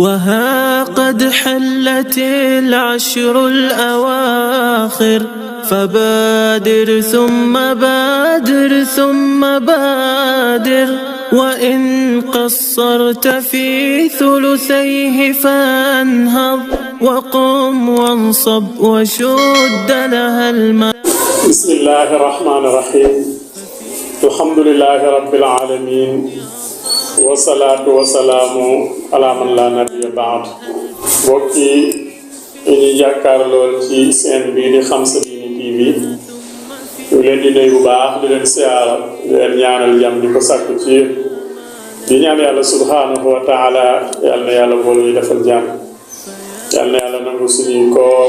وها قد حلت العشر الأواخر فبادر ثم بادر ثم بادر وإن قصرت في ثلثيه فانهض وقم وانصب وشد لها الماء. بسم الله الرحمن الرحيم الحمد لله رب العالمين والصلاة والسلام على من لا نبي بعد. بوكي إني جاكار لول ci seen bi di Khamsa Dine TV ñu leen di nuyu bu baax di leen siyaara di leen ñaanal jàmm di ko sàkku ci di ñaan yàlla subhanahu wa taala yal na yàlla bool ñu defal jàmm yal na yàlla nangu suñuy koor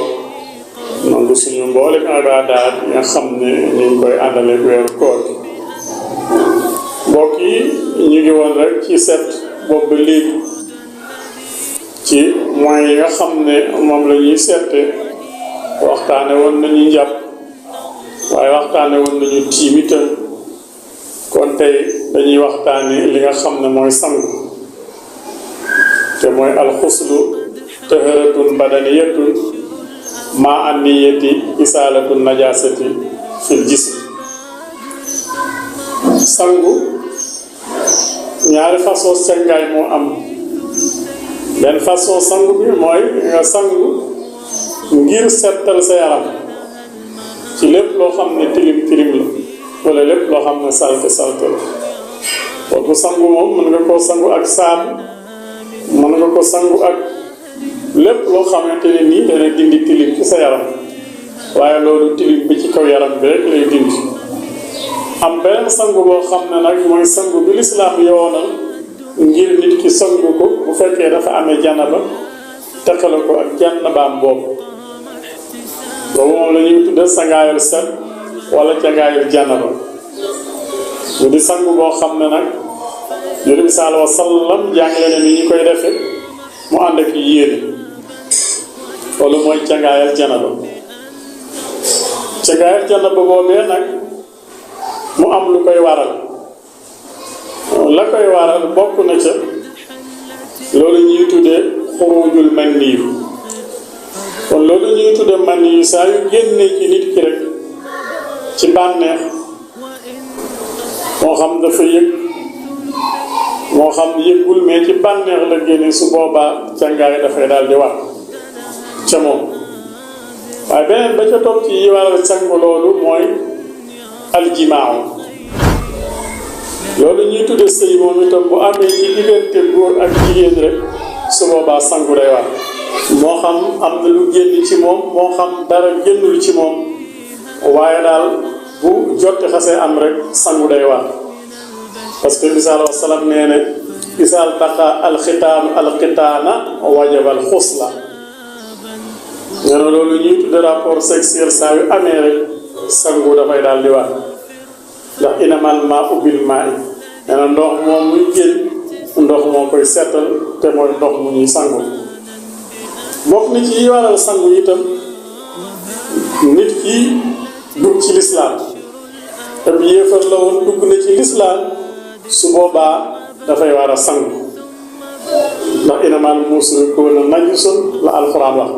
nangu suñu mboolem ibaadaat yi nga xam ne ñu ngi koy àndale weeru koor gi mbokk yi ñu ngi woon rek ci set boobu léegi ci moyens yi nga xam ne moom la ñuy seete waxtaane woon nañu njàpp waaye waxtaane woon nañu tiim itam kon tey dañuy waxtaane li nga xam ne mooy sangu te mooy alxuslu taharatun badaniyatun ma an niyati isaalatun najasati fil jism sangu ñaari façon sangaay moo am benn façon sangu bi mooy nga sangu ngir settal sa yaram ci lépp loo xam ne tilim tilim la wala lépp loo xam ne salte salte la kooku sangu moom mën nga koo sangu ak saabu mën nga ko sangu ak lépp loo xamante ne nii dana dindi tilim ci sa yaram waaye loolu tilim bi ci kaw yaram bi rek lay dindi am beneen sangu boo xam ne nag mooy sangu bi lislaam yoonal ngir nit ki sangu ko bu fekkee dafa amee janaba teqale ko ak janabaam boobu boobu moom la ñuy tudde sangaayal set wala cangaayal janaba ñu di sangu boo xam ne nag Yonent bi sallallahu alayhi wa sallam jàngale ne ni ñu koy defe mu ànd ak yéene loolu mooy cangaayal janaba cangaayal janaba boobee nag mu am lu koy waral la koy waral bokk na ca loolu ñuy tuddee xurujul maniyu kon loolu ñuy tuddee maniyu saa yu génnee ci nit ki rek ci bànneex moo xam dafa yëg moo xam yëgul mais ci bànneex la génne su boobaa cangaay dafay daal di war ca moom waaye beneen ba ca topp ci yi waral sangu loolu mooy aljimaaw loolu ñuy tudde sëy moom itam bu amee ci diggante góor ak jigéen rek su boobaa sangu day war moo xam am na lu génn ci moom moo xam dara génnul ci moom waaye daal bu jotti xasee am rek sangu day war parce que bi sallallahu alayhi wa sallam nee ne isaal taqa alxitaana wajaba alxusla nee na loolu ñuy tudde rapport sexuel saa yu amee rek sangu dafay daal di war ndax inamal maa ubbil maa yi nee na ndox moom muy génn ndox moo koy seetal te mooy ndox mu ñuy sangu bokk na ci yi waral sangu itam nit ki dugg ci lislaam te bi yéefar la woon dugg na ci lislaam su boobaa dafay war a sangu ndax inamal musrikuuna najisun la alxuraan wax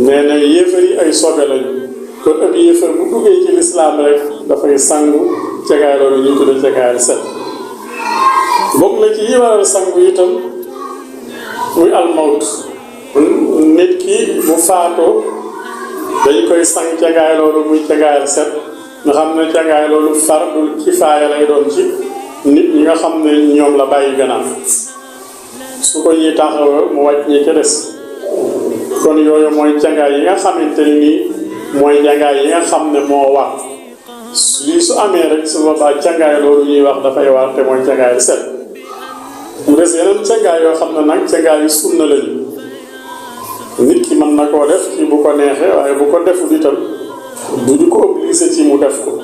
nee na yéefar yi ay sobe lañu kon ab yéefar bu duggee ci lislaam rek dafay sangu cegaay loolu ñu tudde cegaayal set bokk na ci yi waral sangu itam muy almawt nit ki bu faatoo dañ koy sang cegaay loolu muy cegaayal set nga xam ne cegaay loolu fardul kifaaya lay doon ci nit ñi nga xam ne ñoom la bàyyi gannaaw su ko ñuy taxawoo mu wàcc ñi ca des kon yooyu mooy cegaay yi nga xamante ni nii mooy cangaay yi nga xam ne moo war lii su amee rek su boobaa cangaay loolu ñuy wax dafay war te mooy cangaay set mu des yeneen cangaay yoo xam ne nag cangaay yu sunna lañu nit ki mën na koo def ci bu ko neexee waaye bu ko deful itam du ñu ko obligé ci mu def ko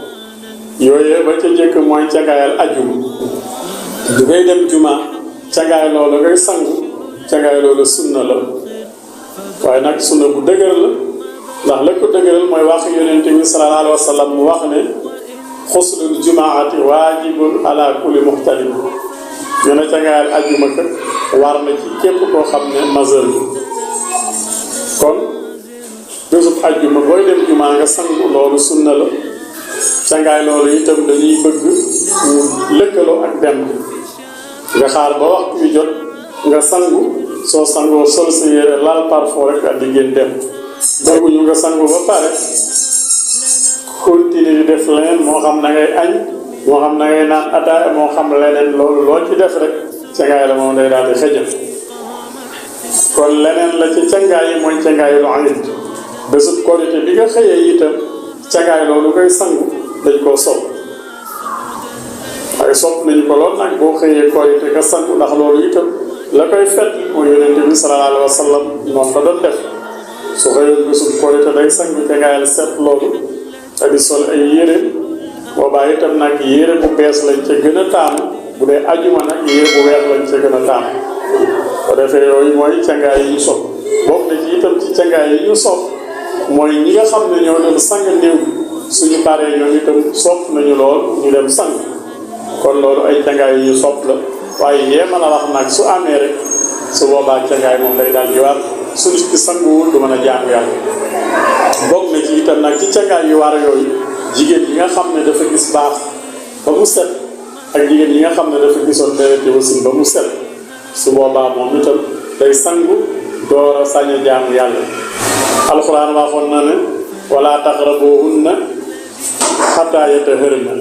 yooyee ba ca jëkk mooy cangaayal ajjuma du ngay dem juma cangaay loolu ngay sangu cangaay loolu sunna la waaye nag sunna bu dëgër la ndax la ko dëgëral mooy wax yonent bi sallallahu alayhi wa sallam mu wax ne xuslul jumaati waajibun ala kulli muxtalim ñu ne cangaayal ajjuma kat war na ci képp koo xam ne majeur bi kon bésub ajjuma booy dem jumaa nga sangu loolu sunna la cangaay loolu itam dañuy bëgg mu lëkkaloo ak dem nga xaar ba waxtu wi jot nga sangu soo sangoo sol sa yére laal parfum rek ak di génn dem bëgguñu nga sangu ba pare continuer di def leneen moo xam na ngay añ moo xam na ngay naan ataaya moo xam leneen loolu loo ci def rek cangaay la moom day daal di xëjal kon leneen la ci cangaay yi mooy cangaay lu amit bésub korité bi nga xëyee itam cangaay loolu ngay sangu dañ koo sopp waaye sopp nañu ko lool nag boo xëyee korité nga sangu ndax loolu itam la koy fet mooy yonente bi sallallahu alayhi wa sallam noonu la doon def su xëyoon bésub korité day sangu cangaay la set loolu te di sol ay yére boobaa itam nag yére bu bees lañ ca gën a taamu bu dee ajuma nag yére bu weex lañ ca gën a taamu ko defee yooyu mooy cangaay yi ñu sopp bokk na ci itam ci cangaay yi ñu sopp mooy ñi nga xam ne ñoo dem sang néew suñu paree ñoom itam sopp nañu lool ñu dem sang kon loolu ay cangaay yi ñu sopp la waaye yéema la wax nag su amee rek su boobaa cangaay moom day daal di war su nit ki sanguwul du mën a jaamu yàlla bokk na ci itam nag ci cangaay yu war yooyu jigéen yi nga xam ne dafa gis baax ba mu set ak jigéen yi nga xam ne dafa gisoon deret wasin ba mu set su boobaa moom itam day sangu door a sañ a jaamu yàlla alxuraan waxoon na ne wala taqrabuhunna xataa yataharna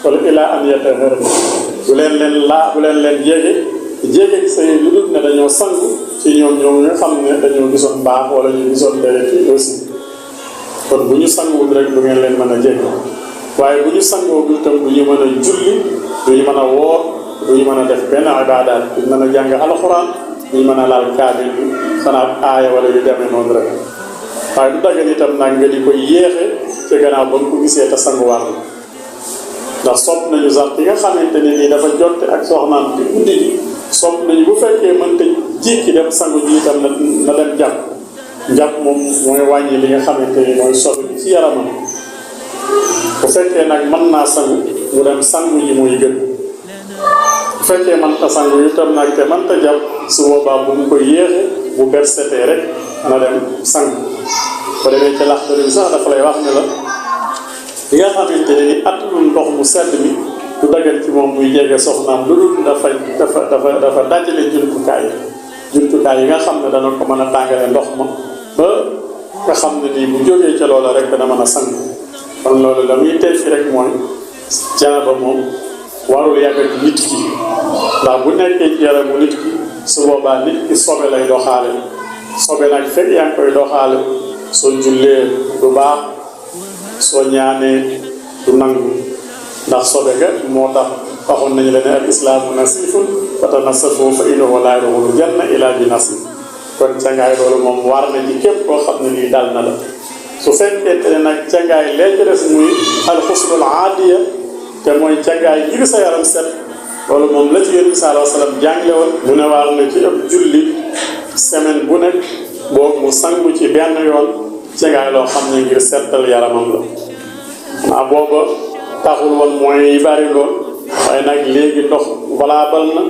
wala ilaa an yataharna bu leen leen jege say lu dul ne dañoo sangu ci ñoom nga xam ne dañoo gisoon baax wala ñu gisoon deret wasin kon bu ñu sanguwul rek du ngeen leen mën a jege waaye bu ñu sangoogul itam du ñu mën a julli du ñu mën a woor du ñu mën a def benn ibaadaat du ñu mën a jàng alxuraan du ñu mën a laal kaamil bi xanaa aaya wala yu demee noonu rek waaye du daggan itam nag nga di koy yéexe ci gannaaw ba nga ko gisee te sanguwaat la ndax sopp nañu sax ki nga xamante ne nii dafa jotte ak soxnaam di guddi gi sopp nañu bu fekkee mënta jékki dem sangu ji itam na dem jàpp moom mooy wàññi li nga xamante ni mooy sotti ci yaramam bu fekkee nag mën naa sangu mu dem sangu ji muy gën bu fekkee mënta sangu itam nag te mënta jàpp su boobaa bu mu koy yéexe bu ber setee rek na dem sangu ko demee ci laxdari bi sax dafa lay wax ne la li nga xamante ne ni atulul ndox mu sedd mi du dagal ci moom muy jege soxnaam lu dul dafa dajale jumtukaay yi nga xam ne dana ko mën a tàngale ndox ma ba nga xam ne nii bu jógee ca loola rek dana mën a sang kon loolu la muy tekki rek mooy janaba moom warul yàgg ci nit ki ndax bu nekkee ci yaramu nit ki su boobaa nit ki sobe lay doxaale sobe nag fekk yaa ngi koy doxaale soo jullee du baax soo ñaanee du nangu ndax sobe ga moo tax waxoon nañu la ne al islaamu nasifun fatanassafu fa innahu laa yadxulul janna illaa bi nasif kon cangaay loolu moom war na ci képp koo xam ne lii dal na la su fekkente ne nag cangaay léegi des muy alxuslul aadiya te mooy cangaay ngir sa yaram set loolu moom la ci yonent bi sallallahu alayhi wa sallam jàngale woon mu ne war na ci ëpp julli semaine bu nekk boobu mu sangu ci benn yoon cangaay loo xam ne ngir settal yaramam la naa booba taxul woon mooy yi bari lool waaye nag léegi ndox valable na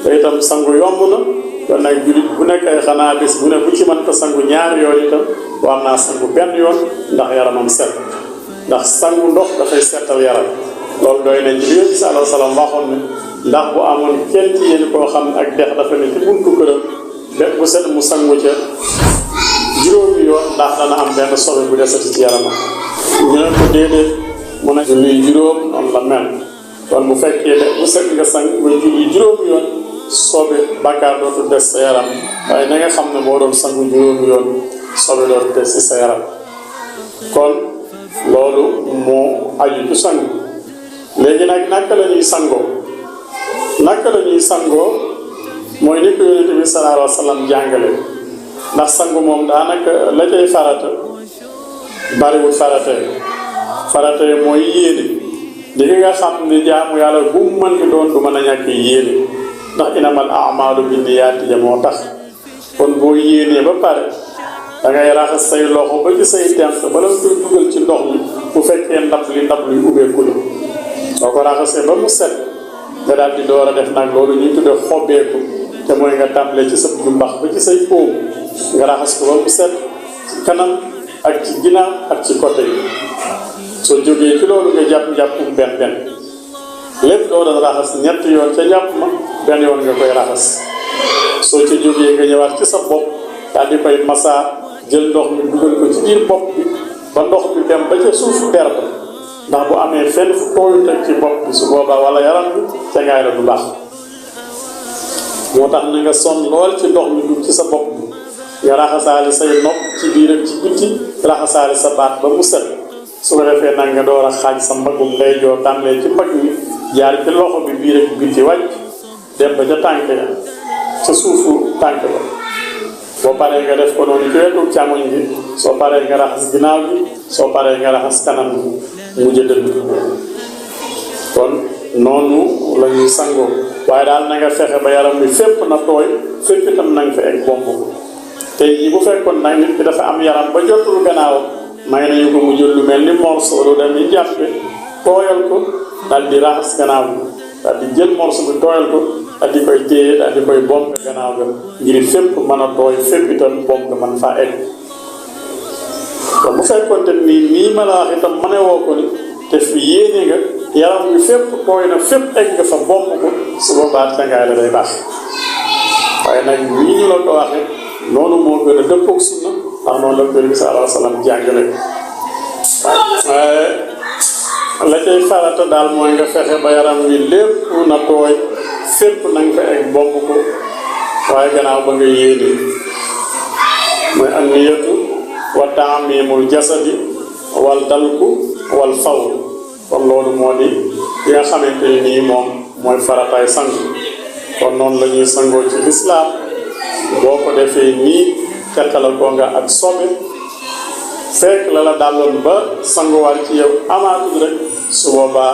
te itam sangu yomb na kon nag jullit bu nekk ay xanaa bés bu ne bu ci mën ko sangu ñaari yoon itam war naa sangu benn yoon ndax yaramam set ndax sangu ndox dafay settal yaram loolu doy nañ ci li Yonent bi sallallahu alayhi wa sallam waxoon ne ndax bu amoon kenn ci yéen koo xam ne ak dex dafa ne ci buntu këram def bu set mu sangu ca juróomi yoon ndax dana am benn sobe bu desati ci yaramam ñu ne ko déedéet mu ne julli juróom noonu la mel kon bu fekkee de bu set nga sang nga julli juróomi yoon sobe bàkkaar dootu des sa yaram waaye na nga xam ne boo doon sangu juróomi yoon sobe dootu des ci sa yaram kon loolu moo aju ci sang léegi nag naka la ñuy sangoo mooy ni ko Yonent bi sallallahu alayhi wa sallam jàngale ndax sangu moom daanaka la cay farata bariwul farata mooy yéene li nga xam ne jaamu yàlla bu mu mën di doon du mën a ñàkk yéene ndax inamal a'maalu binniyaati ja moo tax kon boo yéenee ba pare da ngay raxas say loxo ba ci say tenq bala nga koy dugal ci ndox mi bu fekkee ndab luy ubbeeku la boo ko raxasee ba mu set nga daal di door a def nag loolu ñuy tudde xobbeeku te mooy nga tàmbalee ci sa jumbax ba ci say óom nga raxas ko ba mu set ci kanam ak ci ginnaaw ak ci côté yi soo jógee ci loolu nga jàpp benn lépp doo doon raxas ñetti yoon ca njàpp ma benn yoon nga koy raxas soo ca jógee nga ñëwaat ci sa bopp daal di koy masaa jël ndox mi dugal ko ci biir bopp bi ba ndox bi dem ba ca suufu der ba ndax bu amee fenn fu tooyut ak ci bopp bi su boobaa wala yaram bi ca ngaay la du baax moo tax na nga sonn lool ci ndox mi dugg ci sa bopp bi nga raxasaale say nopp ci biir ak ci bitti raxasaale sa baat ba mu set su ko defee nag nga door a xaaj sa mbagum ndeyjoor tàmbalee ci mbagg mi jaar ci loxo bi biir ak bitti wàcc dem ba ca tànk ya ca suufu tànk ba boo paree nga def ko noonu ci wetu càmmoñ bi soo paree nga raxas ginnaaw bi soo paree nga raxas kanam bi mujj dënd kon noonu la ñuy sangoo waaye daal na nga fexe ba yaram bi fépp na tooy fépp itam na nga fa egg bomb ko tey jii bu fekkoon nag nit ki dafa am yaram ba jotul gannaaw may nañu ko mu jël lu mel ni morceau lu dem ni jàppe tooyal ko daal di raxas gannaaw bi daal di jël morceau bi tooyal ko daal di koy téye daal di koy bomb gannaaw ga ngir fépp mën a tooy fépp itam bomb nga mën faa egg kon bu fekkoon te nii ma la wax itam mane woo ko ni te fi yéene nga yaram bi fépp tooy na fépp egg nga fa bomb ko su boobaa cangaay la day baax waaye nag nii ñu la ko waxee noonu moo gën a dëppoog sunna ndax noonu la ko Yonent bi sallallahu alayhi wa sallam jàngale waaye la cay farata daal mooy nga fexe ba yaram wi lépp na tooy fépp na nga fa egg bomb ko waaye gannaaw ba nga yéene mooy an niyatu wa taamimul jasadi wal dalku wal faw kon loolu moo di yi nga xamante ni nii moom mooy farataay sang kon noonu la ñuy sangoo ci lislaam boo ko defee nii teqala ko nga ak sobe fekk la la dàlloon ba sanguwaat ci yow amaatul rek su boobaa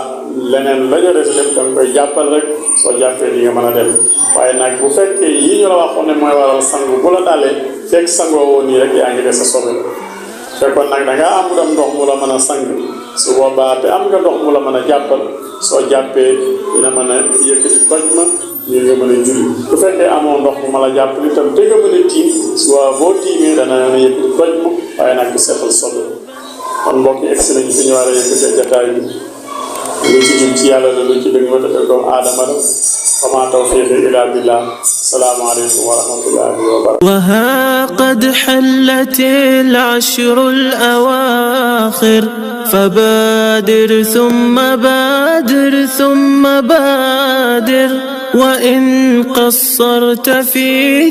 leneen la ñu des lépp danga koy jàppal rek soo jàppee di nga mën a dem waaye nag bu fekkee yii ñu la waxoon ne mooy waral sangu bu la dalee fekk sangoo woon nii rek yaa ngi des sa sobe fekkoon nag da ngaa amul ndox mu la mën a sang su boobaa te am nga ndox mu la mën a jàppal soo jàppee dina mën a yëkkati toj ma ngir nga mën a julli bu fekkee amoo ndox mu ma la jàppal itam te nga mën a tiim su boobaa boo tiimee dana mën a yëkkati toj ma waaye nag du seetal sobe kon mbokk yi egsi nañu fi ñu war a yëkkatee jataay bi lu ci jub ci yàlla la lu ci dëgg wata doomu aadama la wa maa tawfiiqi illaa billaah salaamu aleykum wa rahmatullaahi wa barakaatuh وها قد حلت العشر الأواخر فبادر ثم بادر ثم بادر وإن قصرت في